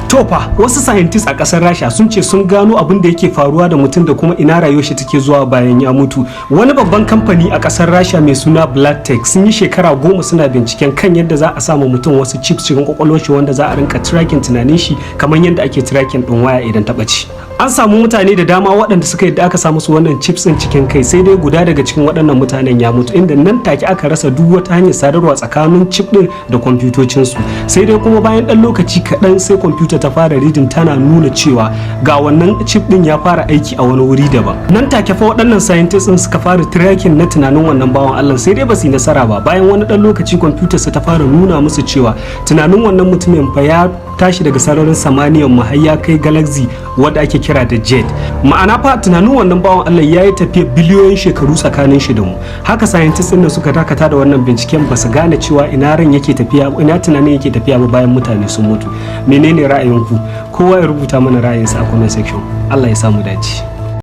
To fa, wasu scientists a ƙasar Rasha sun ce sun gano abin da yake faruwa da mutum da kuma ina rayuwar shi take zuwa bayan ya mutu. Wani babban kamfani a ƙasar Rasha mai suna Blacktech sun yi shekara 10 suna binciken kan yadda za a sama mutum wasu chips cikin kwakwalwar shi wanda za a rinka tracking tunanin shi, kamar yadda ake tracking ɗin waya idan ta ɓace. An samu mutane da dama waɗanda suka yadda aka samu su wannan chips ɗin cikin kai, sai dai guda daga cikin waɗannan mutanen ya mutu, inda nan take aka rasa duk wata hanyar sadarwa tsakanin chip ɗin da kwamfutocinsu. Sai dai kuma bayan ɗan lokaci kaɗan, sai kwamfuta ta fara reading, tana nuna cewa ga wannan chip ɗin ya fara aiki a wani wuri daban. Nan take fa waɗannan scientists ɗin suka fara tracking na tunanin wannan bawan Allah, sai dai ba su yi nasara ba. Bayan wani ɗan lokaci, kwamfutar su ta fara nuna musu cewa tunanin wannan mutumin fa ya tashi daga sararin samaniyar mu har ya kai galaxy wadda ake kira da jet. Ma'ana fa, tunanin wannan bawan Allah ya yi tafiya biliyoyin shekaru tsakanin shi da mu. Haka scientists ɗin suka dakata da wannan binciken, ba su gane cewa ina ran yake tafiya, ina tunanin yake tafiya ba bayan mutane sun mutu. Menene ra'ayinku? Kowa ya rubuta mana ra'ayinsa a comment section. Allah ya samu dace.